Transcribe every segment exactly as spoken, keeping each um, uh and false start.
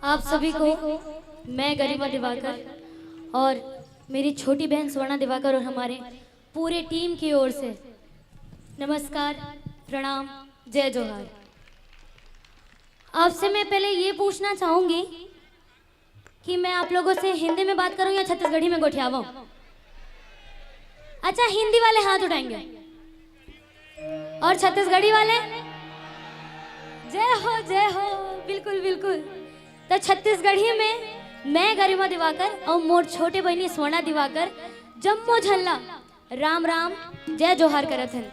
आप सभी को मैं गरिमा दिवाकर और मेरी छोटी बहन स्वर्णा दिवाकर और हमारे पूरे टीम की ओर से नमस्कार, प्रणाम, जय जोहार। आपसे मैं पहले ये पूछना चाहूंगी कि मैं आप लोगों से हिंदी में बात करूं या छत्तीसगढ़ी में गोठियावाऊं? अच्छा, हिंदी वाले हाथ उठाएंगे और छत्तीसगढ़ी वाले? जय हो, जय हो। बिल्कुल, बिल्कुल। तो छत्तीसगढ़ी में मैं गरिमा दिवाकर और मोर छोटे बहिनी स्वर्णा दिवाकर जम्मो झन ला राम राम, जय जोहार करत हन।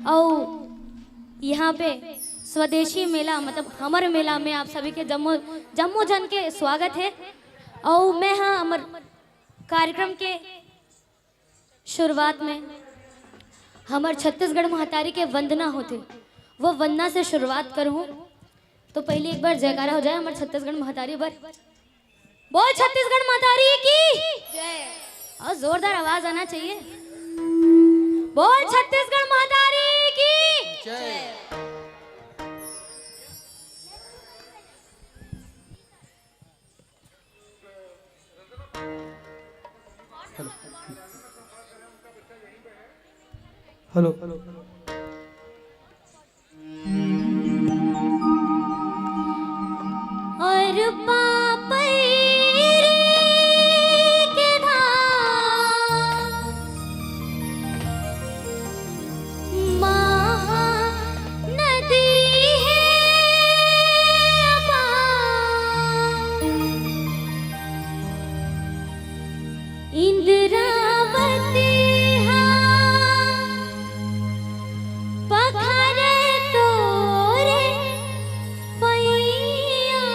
अउ यहाँ पे स्वदेशी मेला, मतलब हमर मेला में आप सभी के जम्मो जम्मो झन के स्वागत है। अउ मैं हाँ हमर कार्यक्रम के शुरुआत में हमर छत्तीसगढ़ महतारी के वंदना होथे, वो वंदना से शुरुआत करहूँ। तो पहले एक बार जयकारा हो जाए हमर छत्तीसगढ़ महतारी बर। बोल छत्तीसगढ़ महतारी की। और जोरदार आवाज आना चाहिए। बोल छत्तीसगढ़ महतारी की। हेलो। और पापैरी के धाम महानदी हे अपार। इंद्रावती हा पखरे तोरे पैया।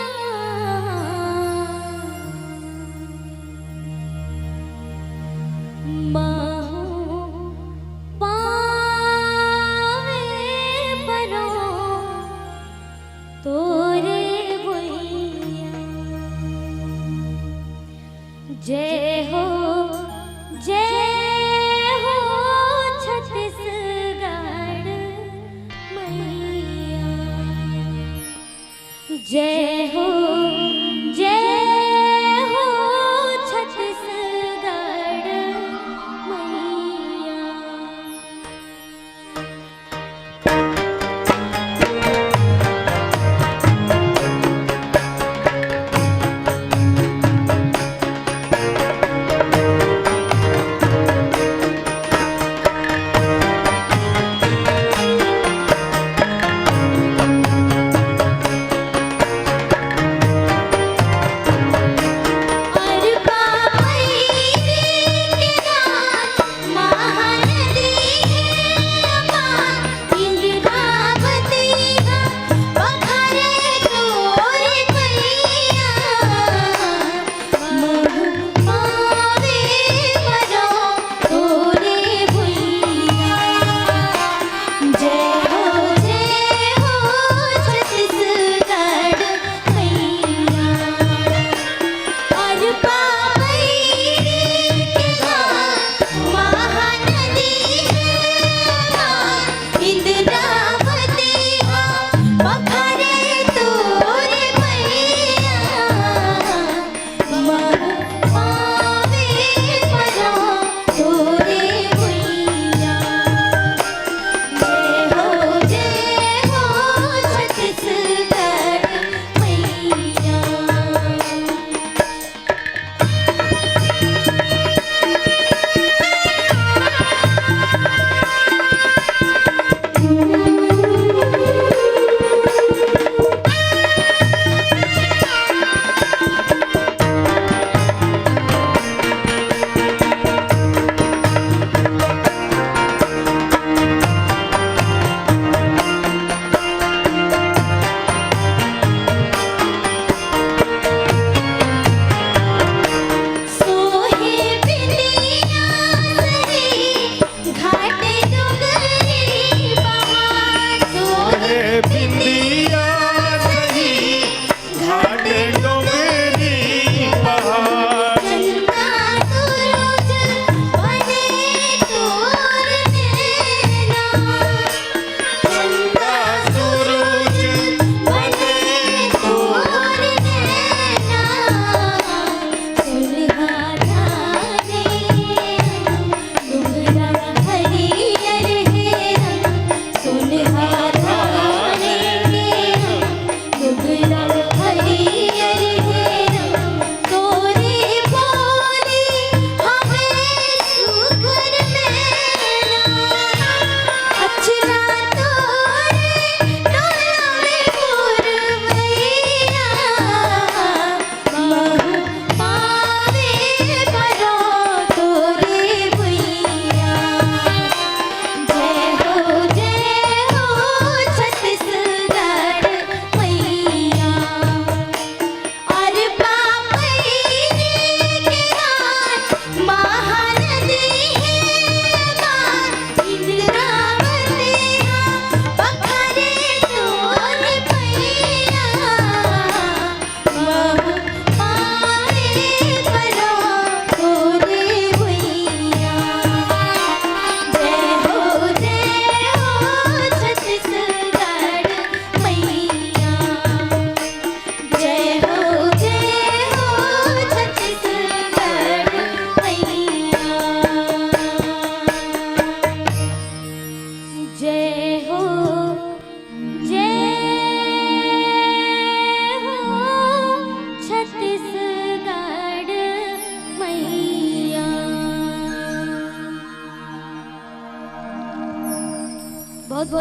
महू पावे परो तोरे भुइयां। जय हो, जय हो छत्तीसगढ़ मैया। जय हो, जय हो छत्तीसगढ़ मैया।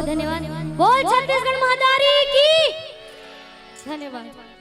धन्यवाद। बोल छत्तीसगढ़ महतारी की। धन्यवाद।